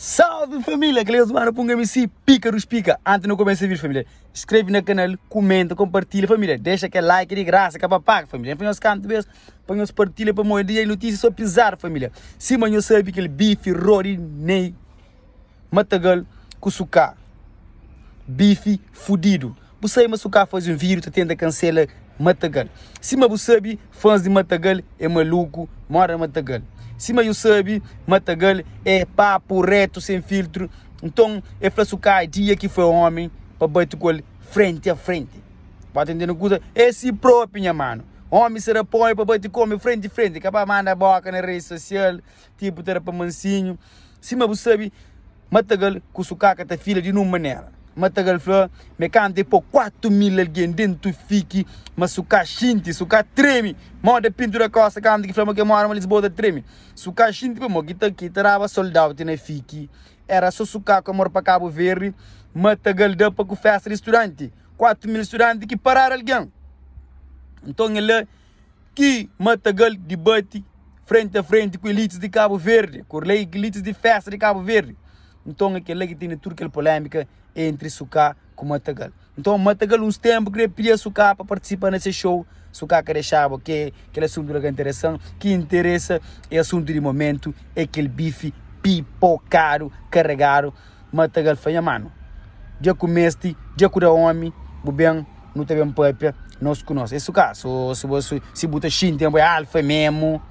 Salve família, Cleus Mano Punga MC, pica dos pica. Antes de começar o vídeo, família, inscreve no canal, comenta, compartilha, família, deixa aquele like de graça, que é para pagar, família. Põe os cantos mesmo, põe os partilha para morrer dia e notícia só pisar, família. Se manhã sabe aquele bife, Rodinei, Matagal, Kusuká, bife fudido. Bu sabe ma Suká faze um vídeo ta tenta cancela Matagal. Sima bu sabe, fãs di Matagal é maluku, moda Matagal. Sima you sabe, Matagal é papu retu sen filtru. Nton, el fla Suká dia ki foi omi pa bate ku el frenti a frenti. Ba ta ntende kuza? É si propi nha manu. Omi se da pa omi pa bate ku omi frenti frenti, ka pa manda boka na redi sosial, tipu ta da pa mansinhu. Sima bu sabe, Matagal ku Sukaka ta fila di nun manera. Matagal fla ma e kantu e po 4 mil algen dentu fiki ma Suká xinti, Suká tremi moda Pinto da Costa kantu ki fla ma ke mora ma Lisboa ta tremi. Suká xinti pamo ki ta ki ta daba sold out na fiki era so Suká ku amor pa Kabu Verdi. Matagal da pa ku festa di studanti, 4 mil studanti ki paradu algen. Nton el la ki Matagal dibati frenti a frenti ku elites di Kabu Verdi, ku elites di festa di Kabu Verdi. Nton é kel-la ki tene tudu kel polémika entri Suká ku Matagal. Nton Matagal uns ténpu kria pidia Suká pa partisipa na se show, Suká ka dexaba ke kel asuntu la ka interesa-m. Ki interesa é asuntu di momentu, é kel bifi pipokadu, karegadu. Matagal fla, Nha manu, dja ku meste, dja ku da omi, bu ben, nu ta ben papia nos ku nos. É Suká, so si bo si bu ta xinti ma bo é alfa memu,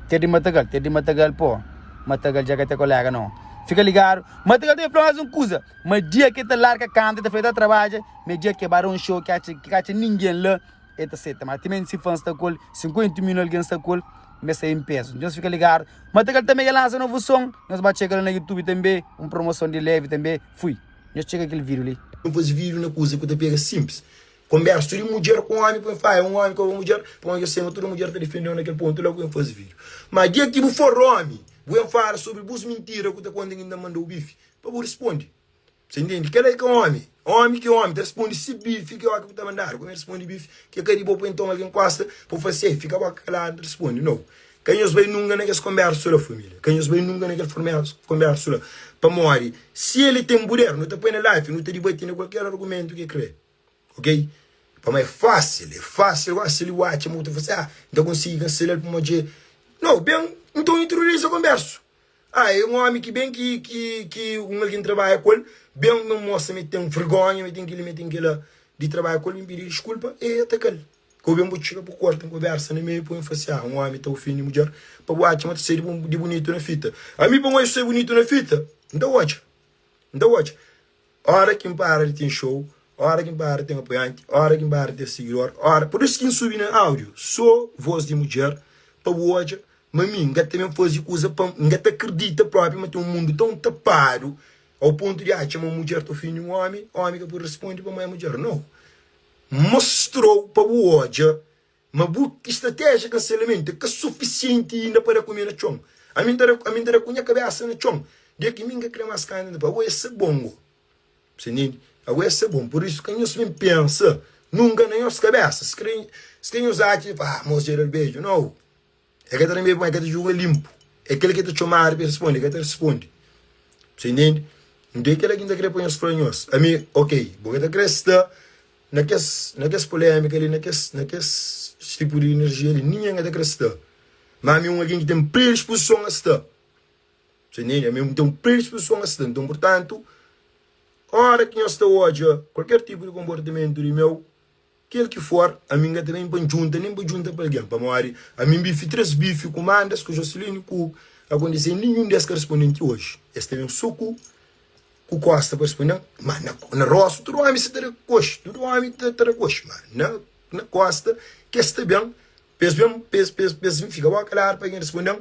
ter di Matagal, ter di Matagal, po. Matagal dja ka ten kolega no. Fika ligadu. Matagal ta fla mas un kuza, ma dia ke ta larga kanta, ta fla el ta trabadja, ma dia ke ba da un show ki atxa ki ka atxa ningen la, el ta seta. Ma timenti si fans sta ku el, 50 mil algen sta ku el, ma el sta en pezu. Nhos fika ligadu. Matagal tanbe dja lansa novu son, nhos ba txeka la na youtube tanbe, un promoson di levi tanbe. Fui. Nhos txeka kel video li. N faze video na kuza ku ta pega simples Konbersu di mudjer ku omi poi fai un omi ku mudjer pamodi dja sema tudu mudjer ta difendeu na kel pontu la ku N faze video Ma dia ki bu for omi bu ben fala sobri bus mintira ku ta konta ki N ta mandau bifi pa bu rispondi Sa intende kel la i ka omi Omi ki omi ta rispondi si bifi ki oki bu ta mandadu ku ben rispondi bifi ki ka di bo poi nton algen kosta pa bu fala si ei fika boka kaladu N ta rispondi nou Ka nhos bai nunka na kes konbersu la familia ka nhos bai nunka na kel konbersu la pamodi si el ten puder nu ta poi na live nu ta dibati na kualker argumentu ki el kre. Ok? Pamodi é fásil, é fásil gosi li bu atxa ma bu ta fla si, ah, N ta konsigi kansela-l pamodi dje. No, ben, nton introduzi konbersu. Ah, é un ómi ki ben ki, ki, ki un algen trabadja ku el, ben ben mostra ma el ten vergonha, ma el ten kel-li, ma el ten kel-la di trabadja ku el, ben pidi diskulpa, e ataka-l. Ka bu ben bu txiga bu korta un konversa na meiu pa bu fla si, ah, un ómi ta ofende mudjer, pa bu atxa ma ta sai di bunitu na fita. Ami pa N odja sai bunitu na fita, N ta odja, N ta odja. Ora ki N para di ten show, ora ki N para di ten apoianti, ora ki N para di ten sigidor, ora. Pur isu ki N subi na audio so vos di mudjer pa bu odja ma mi N ka ta ben faze kuza pa N ka ta kridita propi ma ten un mundu tão tapadu ao pontu di atxa ma un mudjer ta ofende un omi, omi ka pode responde pamodi é mudjer. No. N mostrou pa bu odja Ma bu stratéjia kanselamentu é ka sufisienti inda pa da ku mi na txon. Ami N ta da, ami N ta da ku nha kabésa na txon. Dia ki mi N ka kre más kanta, N ta fla, Ago es é bon go. Bu ntende? Ago es é bon. Pur isu, ka nhos ben pensa nunka na nhos kabésa. Si kre, si kre nhos atxa, fla, Ah, mos dja da-l beju. Nau. E ka ta da beju pamodi e ka ta julga linpu. É kel ki ta txomadu pa e responde, e ka ta responde. Bu ntende? Nton é kel-la ki N ta kre pa nhos fla nhos. Ami, ok, bu ka ta kre sta Na kes, na kes polémika li, na kes, na kes tipu di enerjia li, ningen ka ta kre sta. Má ami é un algen ki ten predispozison a sta. Você entende? Ami N ten predispozison a sta. Nton, purtantu, óra ki nhos ta odja kualker tipu di konportamentu di meu, kel ki for, ami N ka ta ben pa N djunta, nen pa djunta pa algen. Pamodi ami N bifi 3 bifi ku Mandas, ku Joseline, ku akontise, ninhun di es ka responde-m ti oji. Es ta ben so ku. Ku kosta pa responde-m, ma na, na rostu tudu omi sa ta da koxi, tudu omi ta, ta da koxi, ma na, na kosta ke sta ben, pa es ben, pa es, pa es, pa es fika boka kaladu pa algen responde-m,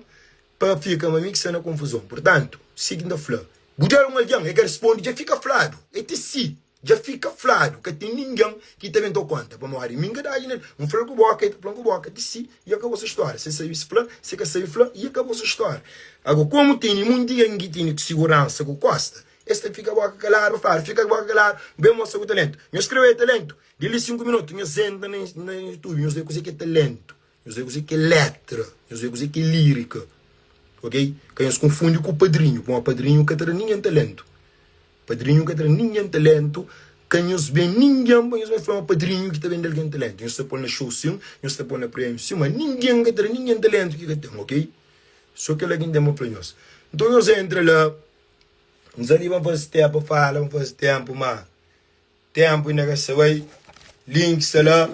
pa fika ma mi ki sta na konfuzon. Purtantu, si ki N ta fla, bu da un algen, e ka responde, dja fika fladu, e ti si, dja fika fladu, ka ten ningen ki ta ben ta konta, pamodi mi N ka dadji nel, N fla-l ku boka, e ta fla-m ku boka, ti si, i akabou se stória, se sabe fla, se ka sabe fla, i akabou se stória. Ago, komu tene munti algen ki tene siguransa ku kosta, es ta fika boka kaladu, pa fladu, fika boka kaladu, ben mostra ku talentu. Nhos krê oja talentu? Di li 5 minutu, nhos entra na youtube, nhos oja kuzê ki é talentu, nhos oja kuzê ki é letra, nhos oja kuzê ki é lírika. Ok? Ka nhos konfundi ku padrinhu, pamodi padrinhu ka ta da ningen talentu. Padrinhu ka ta da ningen talentu. Ka nhos ben ningen pa nhos ben fla ma padrinhu ki ta ben da algen talentu. Nhos ta pô-l na show sin, nhos ta pô-l na prémiu sin, ma ningen ka ta da ningen talentu ki ka ten, ok? So kel-la ki N ten pa fla nhos. Nton nhos entra la, N sta li pa N faze ténpu pa fala, pa N faze ténpu, ma Tempu inda ka sta bai, link sta la.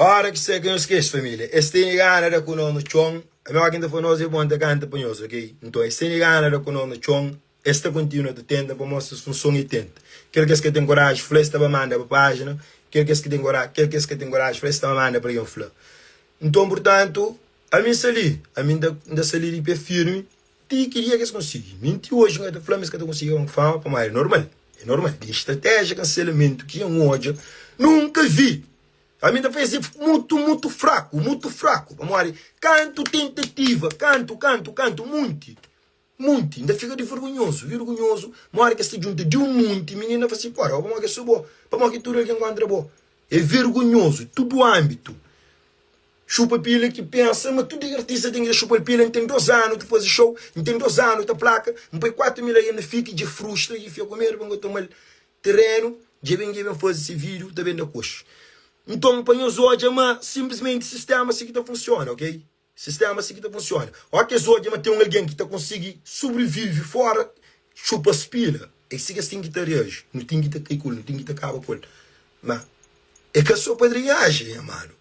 Ora ki sta ka nhos skese familia, es tene gana da ku nos na txon. Ami oki N ta fla nos é bon ta kanta pa nhos, ok? Nton es tene gana da ku nos na txon, es ta kontinua ta tenta pa mostra ses funson e tenta. Kel ki es ka ten koraji fla es ta ba manda pa pajina, kel ki es ka ten koraji, kel ki es ka ten koraji fla es ta ba manda pa algen fla. Nton purtantu, ami N sta li, ami N ta sta li di pe firmi. Ti ki dia ki es konsigi? Mi ti oji N ka ta fla ma es ka ta konsigi ka fama pamodi é normal, é normal. Di stratéjia kanselamentu ki N odja nunka vi. Ami N ta fla es é mutu, mutu fraku, mutu fraku pamodi kantu tentativa, kantu, kantu, kantu, munti, munti. N ta fika di vergonhozu, vergonhozu modi ki es ta djunta di un munti minina fla si, pora, pamodi ki é so bo, pamodi ki tudu algen kontra bo. É vergonhozu, tudu ánbitu. Xupa pila ki pensa ma tudu artista ten ki ta xupa-l pila. N ten 2 anu ta faze show, N ten 2 anu ta plaka, N poi 4 mil algen na fika dja frustra, dja fia ku medu pa N ka toma-l terenu, dja ben dja ben faze se video ta ben da koxi. Nton pa nhos odja ma sinplismenti sistema si ki ta funsiona, ok? Sistema si ki ta funsiona. Ó ki es odja ma ten un algen ki ta konsigi sobrivive fora xupa-s pila, é si ki es ten ki ta reaji. Nu ten ki ta kai ku el, nu ten ki ta kaba ku el. Ma É ka so padrinhaji, nha manu.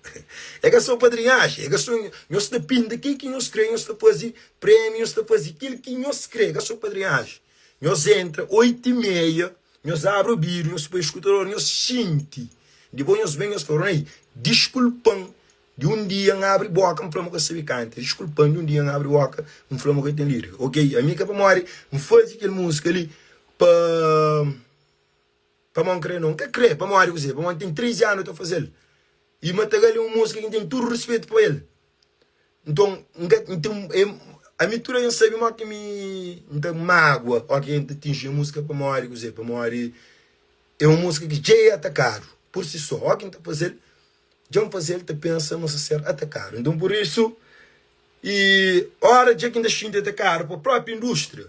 É ka so padrinhaji. É ka so nhos ta pinta kel ki nhos kre, nhos ta faze prêmiu, nhos ta faze kel ki nhos kre. É ka so padrinhaji. Nhos entra oitu i meia, nhos abri obidu, nhos poi eskutador, nhos xinti. Dipôs nhos ben nhos fla, Ronei, diskulpa-m di un dia N abri boka N fla ma ka sabe kanta. Diskulpa-m di un dia N abri boka N fla ma ka ten lírika. Ok, ami ka pamodi N faze kel múzika li pa. Pamodi N kre no? N ka kre. Pamodi kuzê? Pamodi N ten 13 anu ta faze-l. I Matagal é un múzika ki N ten tudu ruspetu pa el. Nton, N ka, N ten, e, ami tudu algen sabe modi ki mi N ta mágua óki ki N ta atinji un múzika pamodi kuzê? Pamodi é un múzika ki dja é atakadu pur si sô. Óki N ta faze-l, dja N faze-l ta pensa ma N sta ser atakadu. Nton, pur isu, i óra dja ki N ta xinti atakadu pa própi indústria,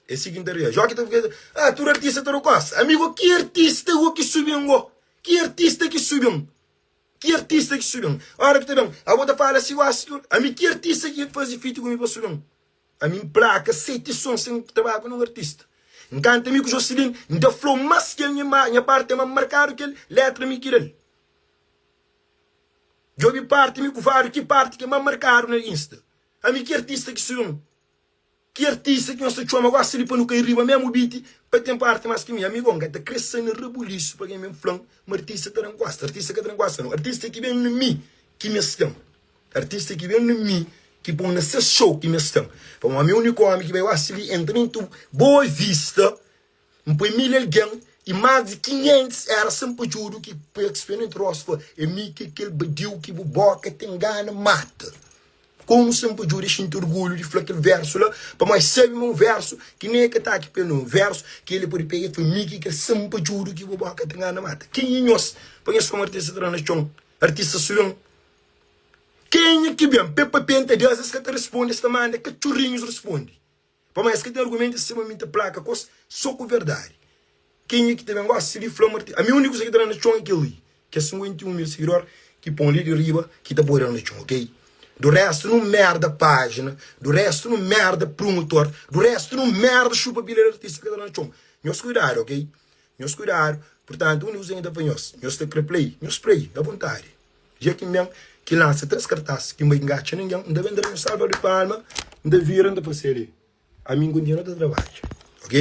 É si ki N ta reaji. Óki ta fika, ah, tudu artista ta da kósta. Amigu, ki artista go ki subi-m go? Ki artista ki subi-m? Ki artista ki subi-m? Óra ki ta ben, abo ta fala si gosi tudu. Ami, ki artista ki faze feat ku mi pa subi-m? Ami N plaka seti son sen trabadja ku ninhun artista. N kanta mi ku Jocelyn, N ta fla-u más ki el nha parti é más markadu ki el, letra mi ki da-l. Djobe parti mi ku Fábio, ki parti ki é más markadu na Insta. Ami, ki artista ki subi-m? Ki artista ki nhos ta txoma gosi li pa nu kai riba mesmu biti pa ten parti mas ki mi? Amigo N ka ta kre sai na rebulisu pa algen ben fla-m ma artista ta da-m kosta. Artista ka ta da-m kosta nau. Artista ki ben na mi ki meste-m. Artista ki ben na mi ki pô-m na ses show ki meste-m. Pamodi ami é úniku ómi ki bai gosi li entra dentu Boa Vista N poi 1000 algen i más di 500 éra sen padjudu ki poi eksperimenta rostu fla, É mi ki é kel badiu ki bu bóka ten gana mata. Komu sen padjudu e xinti orgulhu di fla kel vérsu la, pamodi el sabe ma é un vérsu ki nen e ka ta atxa pa el un vérsu ki el pode pega i fla, Mi ki é kel sen padjudu ki bu bóka ten gana mata. Kenha nhos pa nhos fla ma artista ta da na txon? Artista subi-m. Kenha ki ben pe pa penta des, es ka ta responde, es ta manda katxorinhus responde. Pamodi es ka ten argumentu, es sima mi ta plaka kos so ku verdadi. Kenha ki ta ben gosi di fla ma artista. Ami uniku kuza ki ta da na txon é kel li, kes 51 mil sigidor ki pon li di riba ki ta poi da na txon, ok? Do restu nu merda pajina, do restu nu merda prumotor, do restu nu merda xupa pila di artista ki ta da na txon. Nhos kuidadu, ok? Nhos kuidadu. Purtantu, uniku kuza ki N ta fla nhos, nhos ta kre play, nhos play avontadi. Dja ki N ben ki lansa 3 kartas ki N bai ngatxa ningen, N ta ben tra un salva di palma, N ta vira N ta fase li. Ami N kontinua ta trabadja. Ok?